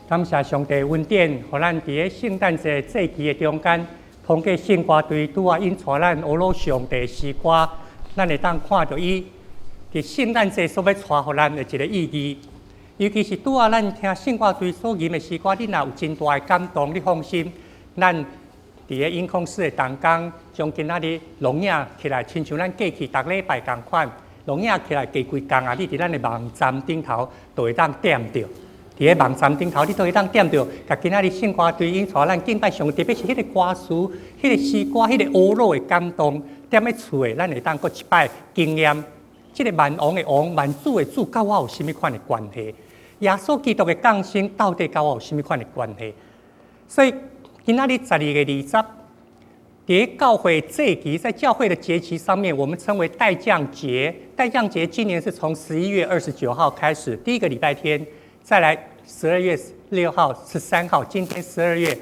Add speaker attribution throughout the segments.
Speaker 1: 感謝上帝恩典，予咱佇个聖誕節節期的中間，通過聖歌隊拄仔𪜶帶咱學魯上帝詩歌，咱會當看著伊佇聖誕節所欲帶予咱的一個意義。尤其是拄仔咱聽聖歌隊所吟的詩歌，你若有真大的感動，你放心，咱佇个音控室的同工，將今仔日錄影起來，親像咱過去逐禮拜仝款，錄影起來過幾工啊，你佇咱的網站頂頭就會當點著。佇个網站頂頭，你都會當點著，共今仔日聖歌隊𪜶帶咱敬拜上帝，特別是彼个歌詞、彼个詩歌、彼个呵咾的感動，踮咧厝的，咱會當閣一擺經驗，這个萬王的王、萬主的主，佮我有啥物款的關係？耶穌基督的降生到底佮我有啥物款的關係？所以今仔日12月20，佇教會節期，在教會的節期上面，我們稱為待降節。待降節今年是從11月29號開始，第一個禮拜天，再來12月6號、13號，今天12月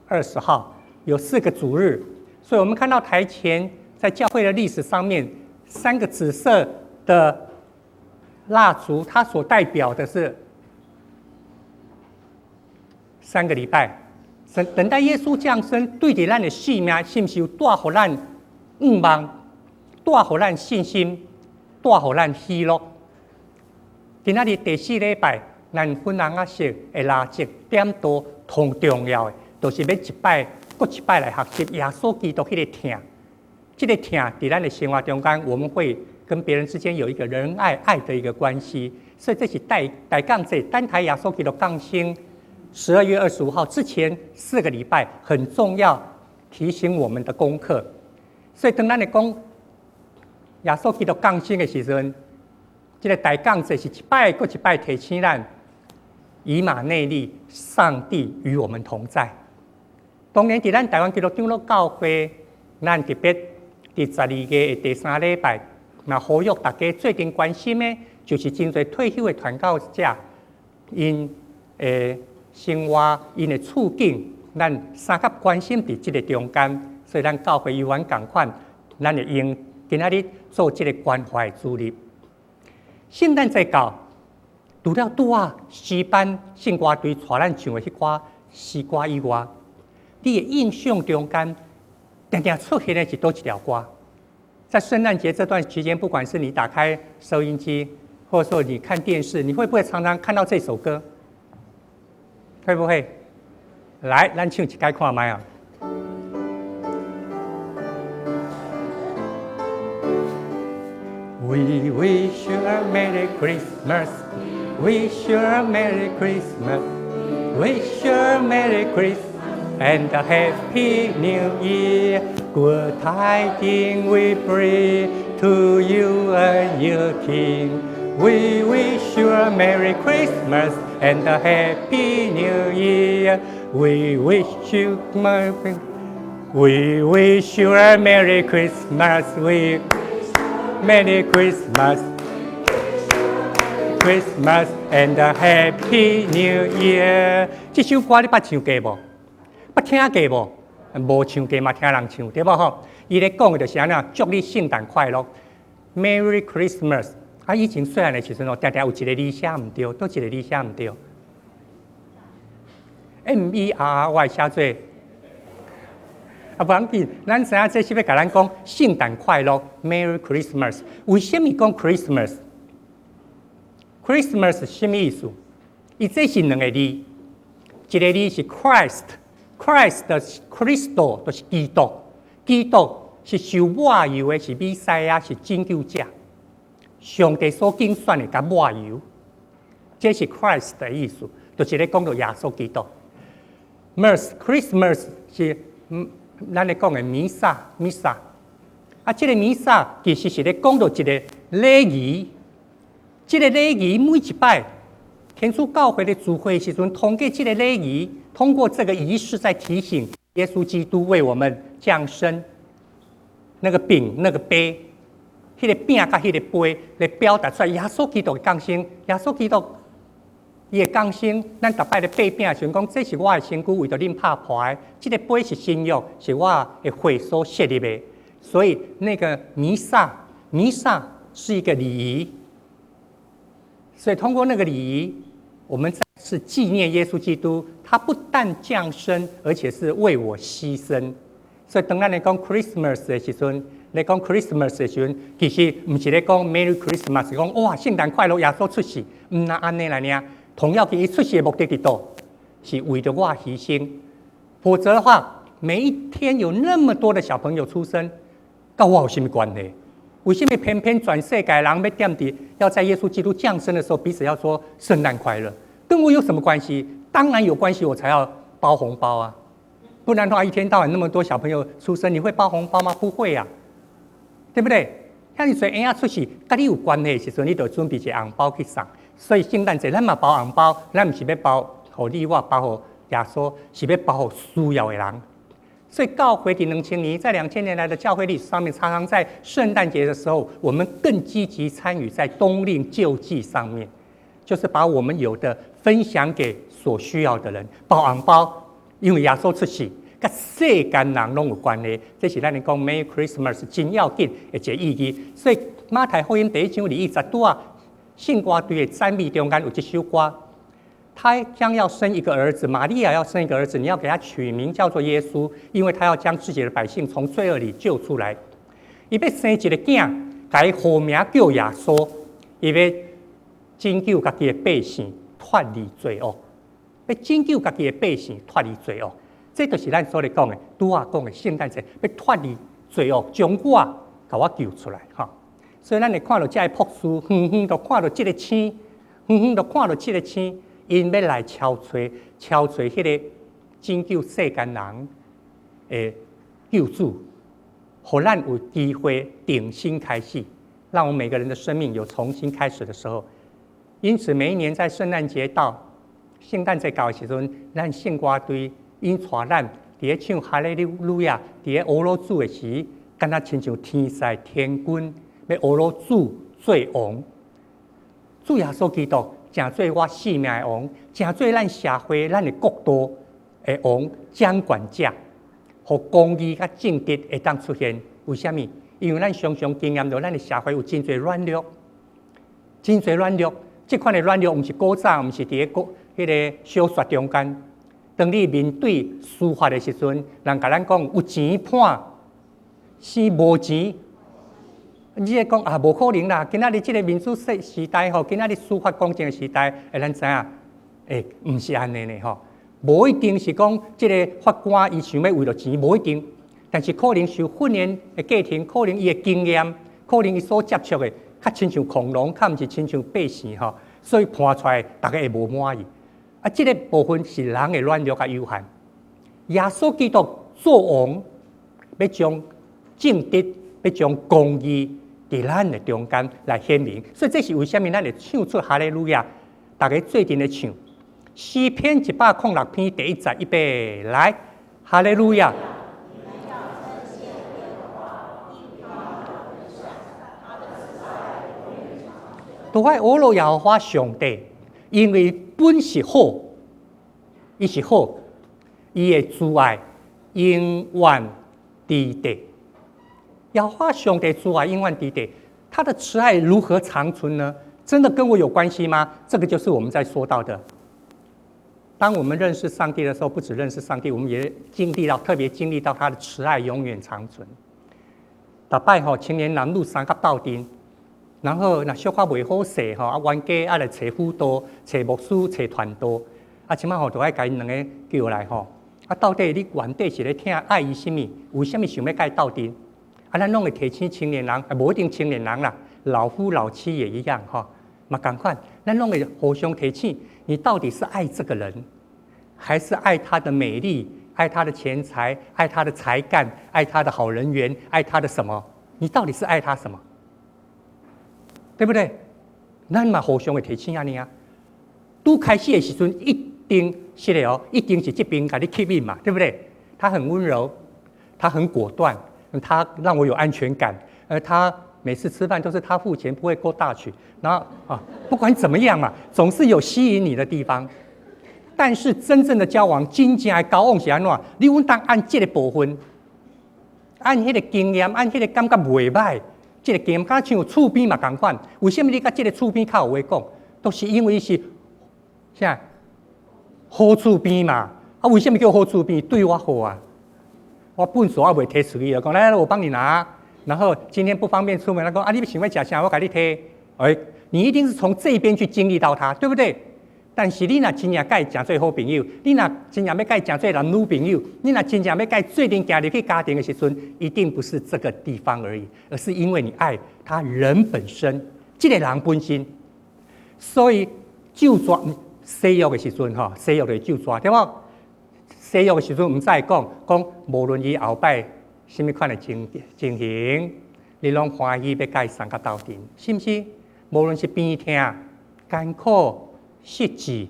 Speaker 1: 20號，有四個主日。所以我們看到台前在教會的歷史上面，三個紫色的蠟燭，它所代表的是三個禮拜。等等待耶穌降生，對佇咱的生命，是毋是有帶予咱盼望，帶予咱信心，帶予咱喜樂？今仔日第四禮拜，咱粉紅仔色的蠟燭點燈，同重要的，就是欲一擺，閣一擺來學習耶穌基督彼个疼。這个疼佇咱的生活中間，我們會跟別人之間有一個仁愛愛的一個關係。所以這是待待降節，等待耶穌基督降生。12月25號之前四個禮拜很重要，提醒我們的功課。所以當咱咧講耶穌基督降生的時陣，這个待降節是一擺閣一擺提醒咱，以馬內利，上帝與我們同在。當然，佇咱台灣基督長老教會，咱特別佇十二月的第三禮拜，若呼籲大家做陣關心的，就是真濟退休的傳教者，𪜶的生活、𪜶的處境，咱相較關心佇這个中間，所以咱教會猶原仝款，咱會用今仔日做這个關懷的主日。聖誕節到，除了拄仔詩班聖歌隊帶咱唱的彼寡詩歌以外，你的印象中間，定定出現的是佗一條歌？在聖誕節這段期間，不管是你打開收音機，或者說你看電視，你會不會常常看到這首歌？會不會？來，咱唱一擺看覓啊！We wish you a Merry Christmas. Wish you a Merry Christmas. Wish you a Merry Christmas and a Happy New Year. Good tidings we bring to you and your kin. We wish you a Merry Christmas and a Happy New Year. We wish you a Merry Christmas. We Merry Christmas, Christmas and a Happy New Year。這首歌你捌唱過無？捌聽過無？無唱過嘛，聽人唱對無吼？伊咧講的就是按怎，祝你聖誕快樂，Merry Christmas。啊，以前細漢的時陣哦，定定有一個字寫毋對，佗一個字寫毋對？M E R R Y 寫做。啊，無要緊，咱知影這是欲共咱講聖誕快樂，Merry Christmas。為啥物講 Christmas？Christmas 是啥物意思？伊這是兩个字，一个字是 Christ，Christ 就是 Cristo，就是基督，基督是受抹油的，是彌賽亞，是拯救者，上帝所揀選的共抹油，這是 Christ 的意思，就是咧講著耶穌基督。Mass Christmas 是咱咧講的彌撒，彌撒。啊，這个彌撒其實是咧講著一個禮儀，這个禮儀每一擺天主教會的聚會時陣，通過這个禮儀，通過這個儀式，在提醒耶穌基督為我們降生。那個餅，那個杯，彼个餅佮彼个杯來表達出來耶穌基督的降生。耶穌基督伊的降生，咱逐擺咧擘餅時陣講，這是我的身軀為著恁拍破的，這个杯是新約，是我的血所設立的。所以那個彌撒，彌撒是一個禮儀。所以通過那個禮儀，我們在是紀念耶穌基督，他不但降生，而且是為我犧牲。所以當咱咧講 Christmas 的時陣，咧講 Christmas 的時陣，其實毋是咧講 Merry Christmas，講哇聖誕快樂，耶穌出世，毋若按呢來爾。同樣伊出世的目的佇佗，是為著我犧牲。否則的話，每一天有那麼多的小朋友出生，佮我有啥物關係？為什麼偏偏全世界人欲踮佇要在耶穌基督降生的時候，彼此要說聖誕快樂？跟我有什麼關係？當然有關係，我才要包紅包啊！不然的話，一天到晚那麼多小朋友出生，你會包紅包嗎？不會啊，對不對？像你說嬰仔出世，佮你有關係的時陣，你就準備一個紅包去送。所以聖誕節咱嘛包紅包，咱毋是欲包予你我，包予耶穌，是欲包予需要的人。所以教會的兩千年，在2000年來的教會歷史上面，常常在聖誕節的時候，我們更積極參與在冬令救濟上面，就是把我們有的分享給所需要的人，包紅包，因為耶穌出世，佮世間人攏有關係。這是咱咧講 Merry Christmas 真要緊的一個意義。所以馬太福音第一章二節拄仔，聖歌隊的讚美中間有這首歌。他將要生一個兒子，瑪利亞要生一個兒子，你要給他取名叫做耶穌，因為他要將自己的百姓從罪惡裡救出來。伊欲生一个囝，共伊號名叫耶穌，伊欲拯救家己的百姓脫離罪惡，欲拯救家己的百姓脫離罪惡。這就是咱所咧講的，拄仔講的聖誕節，欲脫離罪惡，將我共我救出來。哈，所以咱會看到這个博士，遠遠就看到這个星，遠遠就看到這个星。𪜶欲來敲揣，敲揣彼个拯救世間人的救主，予咱有機會重新開始，讓我們每個人的生命有重新開始的時候。因此，每一年在聖誕節到聖誕節到的時陣，咱聖歌隊𪜶帶咱佇咧唱哈利路亞，佇咧呵咾主的時，敢若親像天使天軍欲呵咾主做王，主耶穌基督成做我性命的王，成做咱社會、咱的國度的王、掌權者，予公義佮正直會當出現。為啥物？因為咱常常經驗著咱的社會有真濟軟弱，真濟軟弱。這款的軟弱毋是古早，毋是佇咧國彼个小說中間。當你面對司法的時陣，人共咱講有錢判，生無錢。你會講啊，無可能啦！今仔日這个民主時代吼，今仔日司法公正的時代，咱知影，毋是按呢呢吼。無一定是講這个法官伊想欲為著錢，無一定。但是可能受訓練的過程，可能伊的經驗，可能伊所接觸的，較親像恐龍，較毋是親像百姓吼，所以判出來，大家會無滿意。啊，這个部分是人的軟弱佮有限。耶穌基督做王，欲將正直，欲將公義佇咱的中間來顯明，所以這是為啥物咱會唱出哈利路亞，大家做陣咧唱詩篇106篇第一節，預備來，哈利路亞。都愛呵咾耶和華上帝，因為本是好，伊是好，伊的慈愛永遠佇地。耶和華上帝慈愛永遠佇地，他的慈愛如何長存呢？真的跟我有關係嗎？這個就是我們在說到的。當我們認識上帝的時候，不只認識上帝，我們也經歷到，特別經歷到他的慈愛永遠長存。逐擺吼，青年男女三甲鬥陣，然後若小可袂好勢吼，啊冤家啊來揣輔導、揣牧師、揣傳道，啊這擺吼就愛共𪜶兩个叫來吼，啊到底你原底是咧疼愛伊啥物？為啥物想欲佮伊鬥陣？啊，咱攏會提醒青年人，無一定青年人啦，老夫老妻也一樣吼，嘛仝款，咱攏會互相提醒，你到底是愛這個人，還是愛他的美麗，愛他的錢財，愛他的才幹，愛他的好人緣，愛他的什麼？你到底是愛他什麼？對不對？咱嘛互相會提醒按呢啊。拄開始的時陣，一定是的哦，一定是這邊共你吸引嘛，對不對？他很溫柔，他很果斷。他讓我有安全感，而他每次吃飯都是他付錢，不會過大取。然後啊，不管怎麼樣嘛，總是有吸引你的地方。但是真正的交往，真正的交往是按怎？你應當按這個部分，按彼个經驗，按彼个感覺袂䆀。這個經驗，敢像厝邊嘛仝款。為什麼你佮這个厝邊較有話講？都是因為是啥？好厝邊嘛。啊，為啥物叫好厝邊？對我好啊！我糞埽猶未提出去，講來，我幫你拿。然後今天不方便出門，他講啊，你想欲食啥，我共你提。哎，你一定是從這邊去經歷到他，對不對？但是你若真正共伊成做好朋友，你若真正欲共伊成做男女朋友，你若真正欲共伊做陣行入去家庭的時陣，一定不是這個地方而已，而是因為你愛他人本身，這個人本身。所以咒詛西約的時陣吼，西約的咒詛對無？西約的時陣毋知講講，無論伊後擺啥物款的情形，你攏歡喜欲共伊相佮鬥陣，是毋是？無論是病痛、艱苦、失志，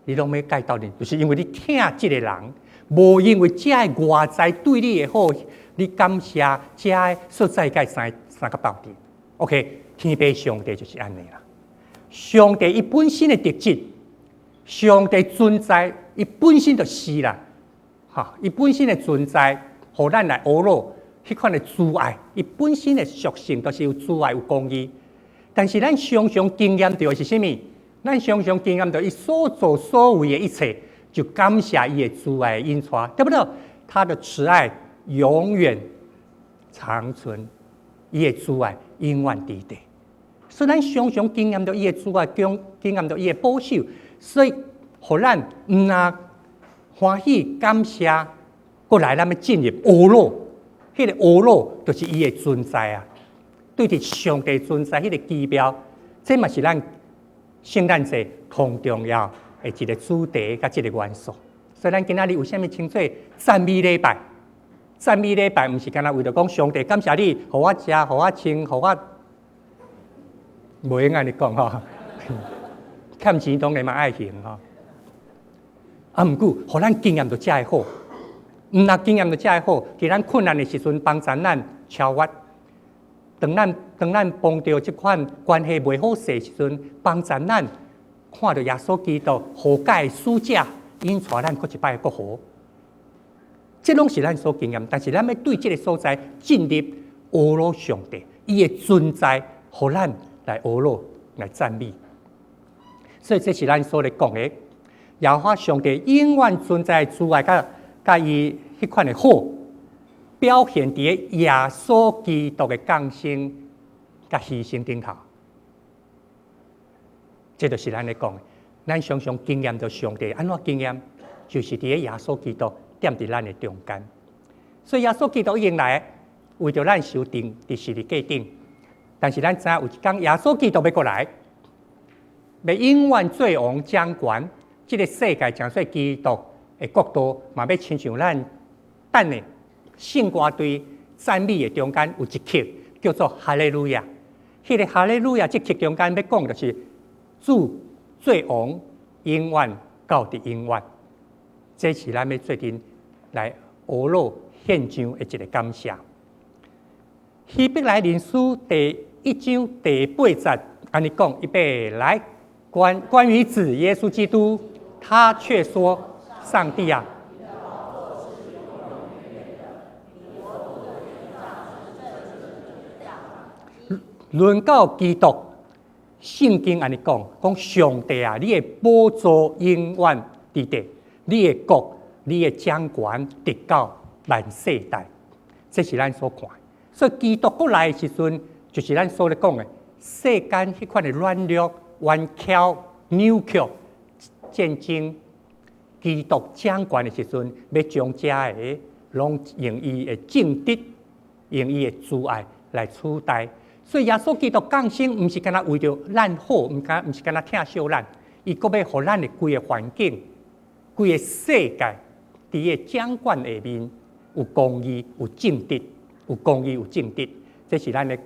Speaker 1: 你攏欲共伊鬥陣，就是因為你疼這個人，無因為這个外在對你的好，你感謝這个所在共伊相佮鬥陣。OK，天父上帝就是按呢啦。上帝伊本身的特質，上帝存在，伊本身就是啦，哈，伊本身的存在，予咱來呵咾彼款的慈愛，伊本身的屬性都是有慈愛、有公義。但是咱常常經驗著的是啥物？咱常常經驗著伊所做所為的一切，就感謝伊的慈愛引帶，對不對？他的慈愛永遠長存，伊的慈愛永遠佇咧。所以咱常常經驗著伊的慈愛，經驗著伊的保守，所以予咱毋但歡喜感謝，過來咱欲進入呵咾，彼個呵咾就是伊的存在啊！對佇上帝存在彼個奇妙，這嘛是咱聖誕節同重要的一個主題佮這個元素。所以咱今仔日為啥物稱做讚美禮拜？讚美禮拜毋是干焦為著講上帝感謝你，予我食，予我穿，予我。袂用按呢講吼，欠錢當然嘛愛還吼。啊，毋過，予咱經驗著遮的好，毋但經驗著遮的好，佇咱困難的時陣幫助咱超越。當咱碰著這款關係袂好勢時陣，幫助咱看著耶穌基督和解使者，引帶咱閣一擺閣好。這攏是咱所經驗，但是咱欲對這個所在進入呵咾上帝，伊的存在，予咱來呵咾來讚美。所以這是咱所咧講的，耶和華上帝永遠存在慈愛佮伊彼款的好，表現佇耶穌基督的降生佮犧牲頂頭。這就是咱咧講的，咱常常經驗著上帝按怎經驗，就是佇耶穌基督踮佇咱的中間。所以耶穌基督已經來，為著咱受釘佇十字架頂。但是咱知影有一天耶穌基督欲閣來，欲永遠做王掌權，這個世界成做基督的國度，嘛欲親像咱等的聖歌隊讚美的中間有一曲叫做哈利路亞。彼個哈利路亞這曲中間欲講就是主做王，永遠到佇永遠。這是咱欲做陣來呵咾獻上的一個感謝。希伯來人書第一章第八節，按呢講，預備來，關於子耶穌基督，他卻說：上帝啊！論到基督，聖經按呢講，講上帝啊，你的寶座永遠佇咧，你的國，你的掌權，直到萬世代。這是咱所看。所以基督閣來的時陣，就是咱所咧講的世間彼款的軟弱、彎曲、扭曲、戰爭，基督掌權的時陣，欲將這个攏用伊的正直、用伊的慈愛來取代。所以耶穌基督降生，毋是干焦為著咱好，毋是干焦疼惜咱，伊閣欲予咱的規个環境、規个世界，佇伊的掌管下面有公義、有正直、有公義、有正直。這是咱的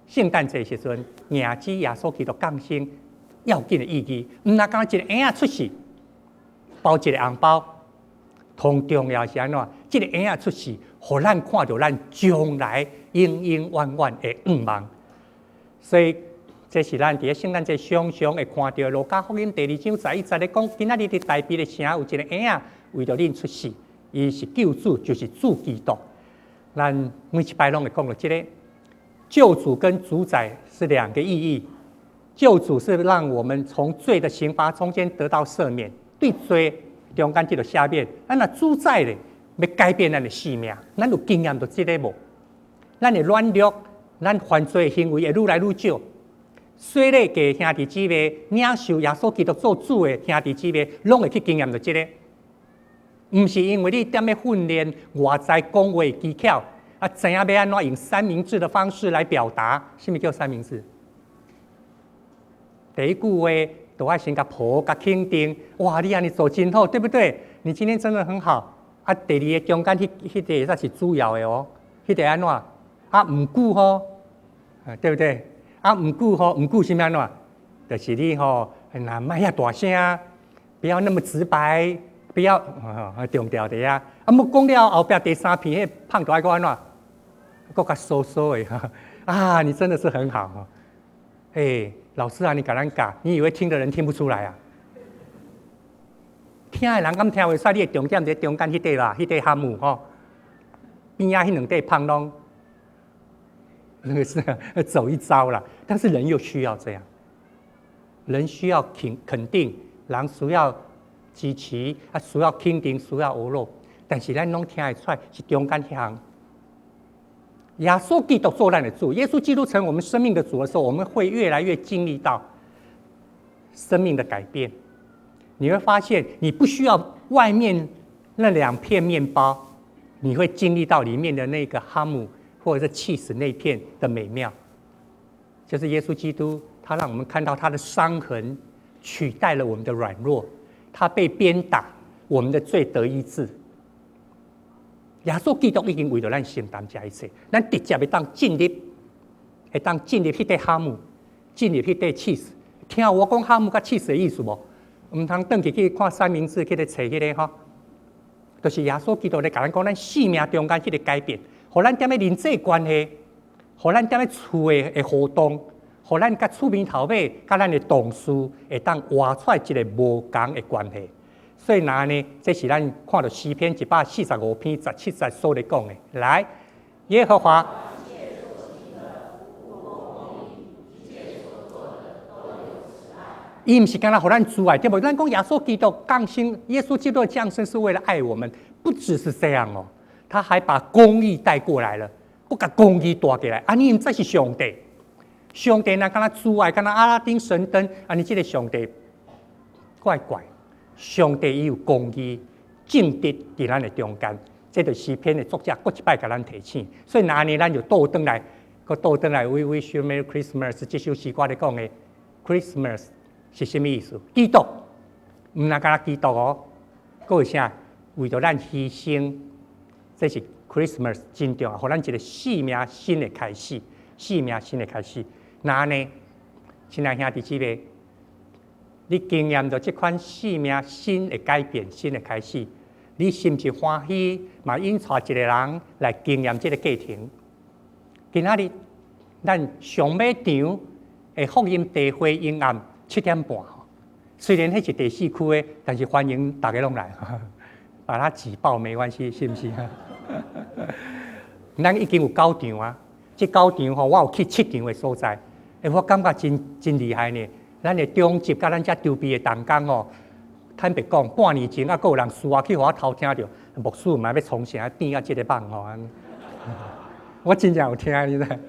Speaker 1: 聖誕節時陣，迎接耶穌基督降生要緊的意義。毋但干焦一個嬰仔出世，包一個紅包，同重要是按怎？這個嬰仔出世，予咱看著咱將來永永遠遠的願望。所以，這是咱佇咧聖誕節常常會看著路加福音第二章十一節咧講，今仔日佇大衛的城有一個嬰仔為著恁出世，伊是救主，就是主基督。咱每一擺攏會講著這個救主跟主宰是兩個意義。救主是讓我們從罪的刑罰中間得到赦免，對罪中間得到赦免。啊，若主宰咧，欲改變咱的生命，咱有經驗著這个無？咱的軟弱，咱犯罪的行為會愈來愈少。洗禮過兄弟姊妹，領受耶穌基督做主的兄弟姊妹，攏會去經驗著這个。毋是因為你踮咧訓練外在講話技巧，啊，知影欲按怎用三明治的方式來表達。啥物叫三明治？第一句話都愛先共抱共肯定，哇！你按呢做真好，對不對？你今天真的很好。啊，第二个中間彼个才是主要的哦。彼个按怎？啊，毋過吼，對不對？啊，毋過吼，毋過是按怎？就是你吼，若莫遐大聲，不要那麼直白，不要重調佇遐。啊，毋講了後壁第三片彼胖都愛閣按怎？閣較酥酥的。啊，你真的是很好吼。欸，老師啊，你共咱教，你以為聽的人聽不出來啊？聽的人敢聽會出你的重點佇中間彼塊啦，彼塊哈姆吼，邊仔彼兩塊胖攏，那個是走一遭啦。但是人又需要這樣，人需要肯定，人需要支持，啊，需要肯定，需要呵咾。但是咱攏聽會出來是中間彼項。耶穌基督做咱的主，耶穌基督成為我們生命的主的時候，我們會越來越經歷到生命的改變。你會發現，你不需要外面那兩片麵包，你會經歷到裡面的那個哈姆或者是起司那片的美妙。就是耶穌基督，他讓我們看到他的傷痕取代了我們的軟弱，他被鞭打，我們的罪得醫治。耶穌基督已經為著咱承擔這一切，咱直接會當進入，會當進入彼塊哈姆，進入彼塊起司。聽有我講哈姆佮起司的意思無？毋通轉去去看三明治去咧揣彼个吼，就是耶穌基督咧共咱講，咱生命中間彼个改變，予咱踮咧人際關係，予咱踮咧厝的互動，予咱佮厝邊頭尾，佮咱的同事會當活出來一个無仝的關係。所以若呢，這是咱看著詩篇145篇17節所咧講的。來，耶和華。
Speaker 2: 一切所行的無不公義，一切所做的都有慈愛。
Speaker 1: 伊毋是干焦予咱慈愛，對無？咱講耶穌基督降生，耶穌基督的降生是為了愛我們，不只是這樣哦，他還把公義帶過來了，閣共公義帶過來。啊，你毋知是上帝，上帝若干焦慈愛，干焦阿拉丁神燈，啊，你這个上帝怪怪。上帝伊有公義、正直佇咱的中間，這就是詩篇的作者閣一擺共咱提醒。所以若按呢，咱就倒轉來，閣倒轉來，We wish you Merry Christmas。這首詩歌咧講的 Christmas 是啥物意思？基督，毋但干焦基督哦，閣有啥？為著咱犧牲，這是 Christmas 真重要，予咱一個生命新的開始，生命新的開始。若按呢，親愛兄弟姊妹，你經驗著這款生命新的改變、新的開始，你是毋是歡喜？嘛引帶一個人來經驗這个過程。今仔日咱上尾場的福音聚會永暗7點半。雖然彼是第四區的，但是歡迎大家攏來，把它擠爆沒關係，是毋是？咱已經有九場啊，這九場吼，我有去七場的所在，欸，我感覺真真厲害呢。咱的中集佮咱遮籌備的同工吼，坦白講，半年前猶閣有人私下去予我偷聽著，牧師毋知欲創啥變啊這个夢吼。我真正有聽，你知？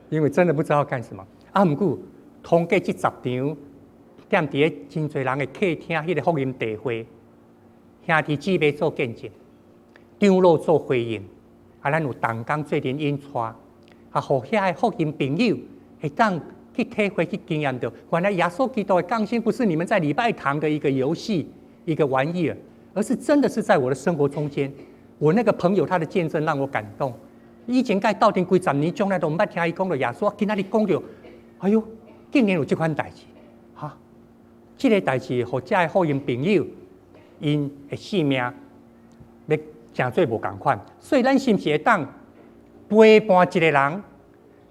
Speaker 1: 因為真的不知道幹什麼。啊，毋過通過這十場，踮佇咧真濟人的客廳，彼个福音聚會，兄弟姊妹做見證，長老做回應，啊，咱有同工做陣引帶，啊，予遐个福音朋友會當去體會、去經驗著，原來耶穌基督的降生不是你們在禮拜堂的一個遊戲、一個玩意兒，而是真的是在我的生活中間。我那個朋友他的見證讓我感動。以前佮伊鬥陣幾十年，從來都毋捌聽伊講著耶穌，今仔日講著，哎喲，竟然有這款代誌，哈！這个代誌，予遮个福音朋友，𪜶的生命欲成做無仝款，所以咱是毋是會當陪伴一個人，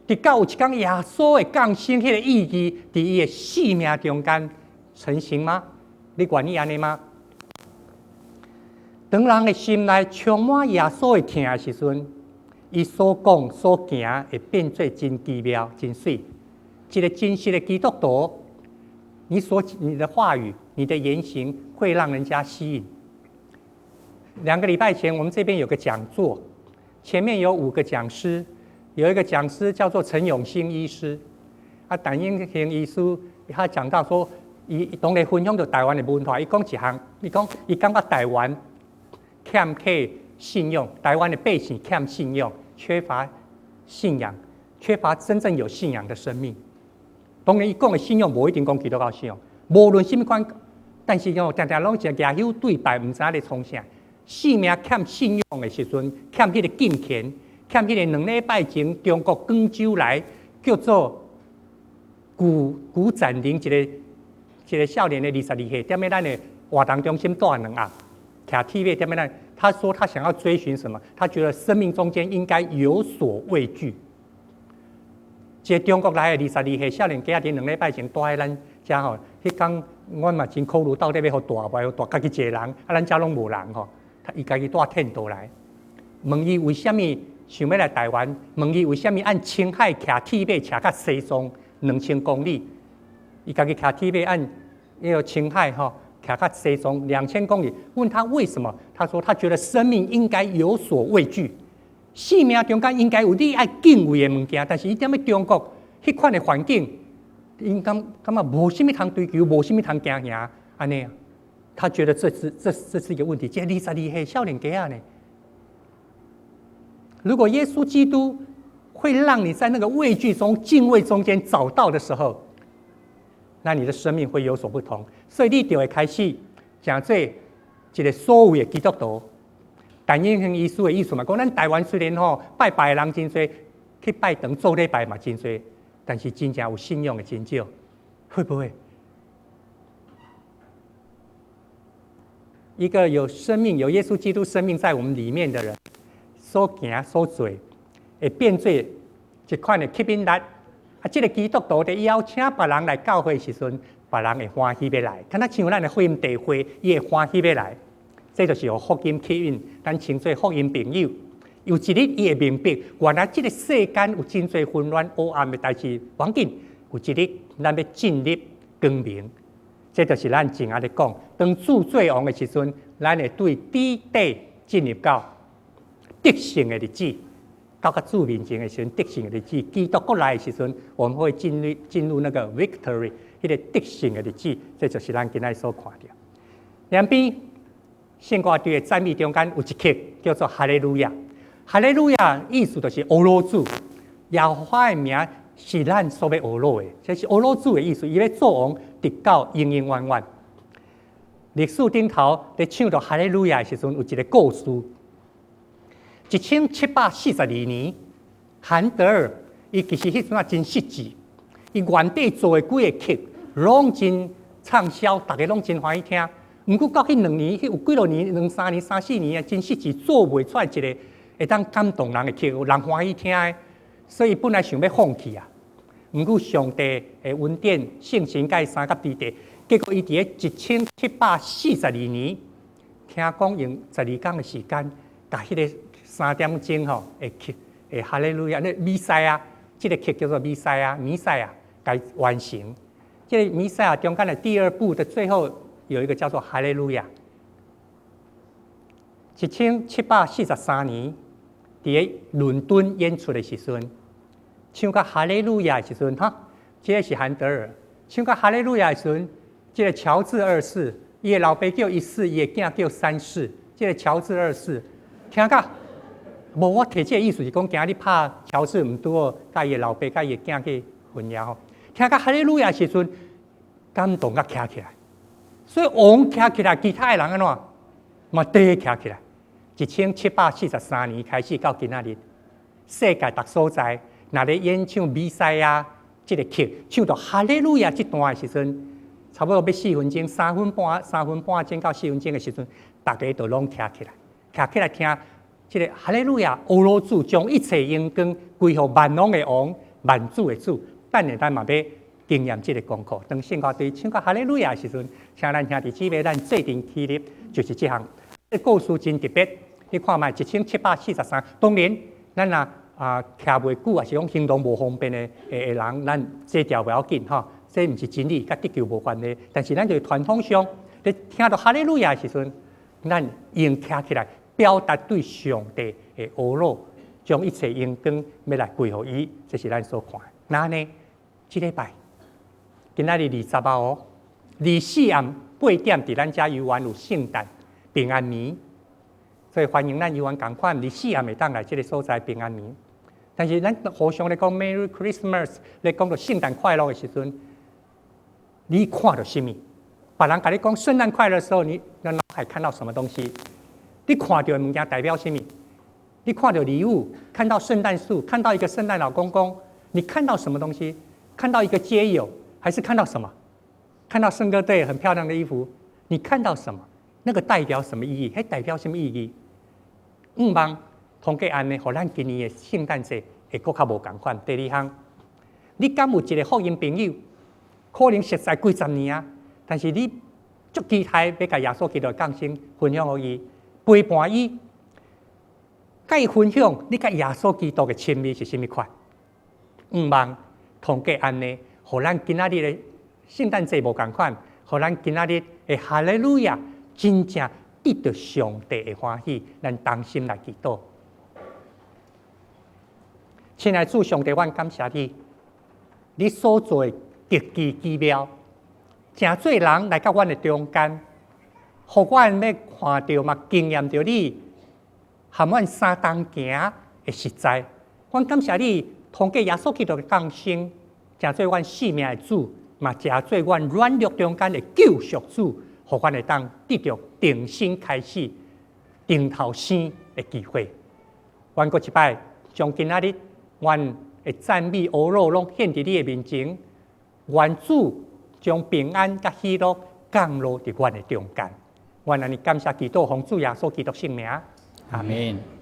Speaker 1: 直到有一工耶穌的降生彼个意義，佇伊的生命中間成型嗎？你願意按呢嗎？當人的心內充滿耶穌的疼的時陣，伊所講所行會變做真奇妙、真媠。一個真實的基督徒，你的話語、你的言行會讓人家吸引。2個禮拜前，我們這邊有個講座，前面有五個講師，有一個講師叫做陳永興醫師。啊，陳永興醫師他講到說，伊當咧分享著台灣的文化，伊講一項，伊講伊感覺台灣欠缺信用，台灣的百姓欠信用，缺乏信仰，缺乏真正有信仰的生命。當然，伊講的信仰無一定講基督教信仰，無論啥物款，但是哦，定定攏是舉手對拜，毋知影咧創啥。生命欠信仰的時陣，欠彼個金錢，欠彼個2禮拜前中國廣州來叫做古展玲一個少年的22歲，踮咧咱的活動中心蹛兩暗，騎鐵馬踮咧咱。他說他想要追尋什麼？他覺得生命中間應該有所畏懼。一個中國來的22歲少年，今仔日2禮拜前蹛佇咱遮吼，彼工阮嘛真苦惱，到底欲予蹛無？予蹛家己一個人，啊，咱遮攏無人吼。他伊家己蹛天道來，問伊為啥物想欲來台灣？問伊為啥物按青海騎鐵馬騎到西藏2000公里？伊家己騎鐵馬按彼個青海吼騎到西藏兩千公里。問他為什麼？他說他覺得生命應該有所畏懼，生命中間應該有你愛敬畏的物件。但是伊踮咧中國彼款的環境，𪜶感覺無啥物通追求，無啥物通驚嚇按呢。他覺得這是一個問題。這22歲少年家仔呢？如果耶穌基督會讓你在那個畏懼中、敬畏中間找到的時候，那你的生命會有所不同。所以你就會開始成做一個所謂的基督徒。陳永興醫師的意思嘛，講咱台灣雖然吼拜拜的人真濟，去拜堂做禮拜嘛真濟，但是真正有信仰的真少，會不會？一個有生命、有耶穌基督生命在我們裡面的人，所行所做，會變做一款的吸引力。啊，這個基督徒佇邀請別人來教會時陣，別人會歡喜欲來，敢若像咱的福音聚會，伊會歡喜欲來。這就是予福音吸引，咱稱做福音朋友。有一日，伊會明白，原來這個世間有真濟混亂、黑暗的代誌，無要緊。有一日，咱欲進入光明。這就是咱前仔咧講，當主做王的時陣，咱會對底底進入到得勝的日子，到較主面前的時陣，得勝的日子，基督閣來的時陣，我們會進入那個 victory，彼個得勝的日子，這就是咱今仔所看著。兩邊聖歌隊的讚美中間有一曲叫做哈利路亞，哈利路亞意思就是呵咾主，耶和華的名是咱所欲呵咾的，這是呵咾主的意思，伊欲做王，直到永永遠遠。歷史頂頭佇唱著哈利路亞的時陣，有一個故事。1742年，韓德爾伊其實彼陣仔真失志，伊原底做的幾個曲攏真暢銷，逐家攏真歡喜聽。毋過到彼2年，彼有幾落年，兩三年、三四年啊，真失志，做袂出來一個會當感動人的曲，有人歡喜聽的，所以本來想欲放棄啊。毋過上帝的恩典，聖神共伊相佮佇咧，結果伊佇咧1742年，聽講用12工的時間，共彼個3點鐘吼，的曲，的哈利路亞，那彌賽亞，這個曲叫做彌賽亞，彌賽亞，共完成。這個彌賽亞中間的第二部的最後有一個叫做哈利路亞。1743年，佇咧倫敦演出的時陣，唱到哈利路亞的時陣，哈，這個是韓德爾。唱到哈利路亞的時陣，這個喬治二世，伊的老爸叫一世，伊的囝叫三世。這個喬治二世，聽到無？我提這個意思是講，今日拍喬治毋拄好，共伊的老爸共伊的囝去混淆吼。聽到哈利路亞的時陣，感動甲徛起來。所以王徛起來，其他的人按怎嘛綴徛起來。1743年開始到今仔日，世界逐所在。若咧演唱彌賽亞這個曲，唱到哈利路亞這段的時陣，差不多欲4分鐘，3分半，3分半鐘到4分鐘的時陣，逐家就攏徛起來，徛起來聽這個哈利路亞，呵咾主將一切榮光歸予萬王的王、萬主的主。等下咱嘛欲經驗這個功課。當聖歌隊唱到哈利路亞的時陣，請咱兄弟姊妹咱做陣起立，就是這項。這個故事真特別，你看覓1743，當然咱若。啊，徛袂久，抑是講行動無方便的人，咱這條袂要緊吼，這毋是真理，佮得救無關係。但是咱就傳統上，咧聽著哈利路亞的時陣，咱用徛起來表達對上帝的呵咾，將一切榮光欲來歸予伊，這是咱所看的。那呢，這禮拜今仔日20號哦，24暗8點佇咱遮遊園有聖誕平安暝，所以歡迎咱遊園仝款24暗會當來這个所在平安暝。但是咱互相咧講 Merry Christmas，咧講著聖誕快樂的時陣，你看著啥物？別人共你講聖誕快樂的時候，你腦海看到什麼東西？你看著的物件代表啥物？你看著禮物，看到聖誕樹，看到一個聖誕老公公，你看到什麼東西？看到一個街友，還是看到什麼？看到聖歌隊很漂亮的衣服，你看到什麼？那個代表什麼意義？彼代表什麼意義？向望通過按呢，予咱今年的聖誕節會閣較無仝款。第二項，你敢有一個福音朋友，可能熟似幾十年啊，但是你足期待欲共耶穌基督的降生分享予伊，陪伴伊，共伊分享你佮耶穌基督的親密是啥物款？向望通過按呢，予咱今仔日的聖誕節無仝款，予咱今仔日的哈利路亞真正得著上帝的歡喜，咱同心來祈禱。親愛主上帝，阮感謝你，你所做的極其奇妙，誠濟人來到阮的中間，予阮欲看著嘛，經驗著你和阮相同行的實在。阮感謝你，通過耶穌基督的降生，成做阮生命的主，嘛成做阮軟弱中間的救贖主，予阮會當得著重新開始、重頭生的機會。阮閣一擺將今仔日阮的讚美、呵咾攏獻佇你的面前，願主將平安佮喜樂降落佇阮的中間。阮按呢感謝祈禱，奉主耶穌基督聖名。
Speaker 3: 阿門。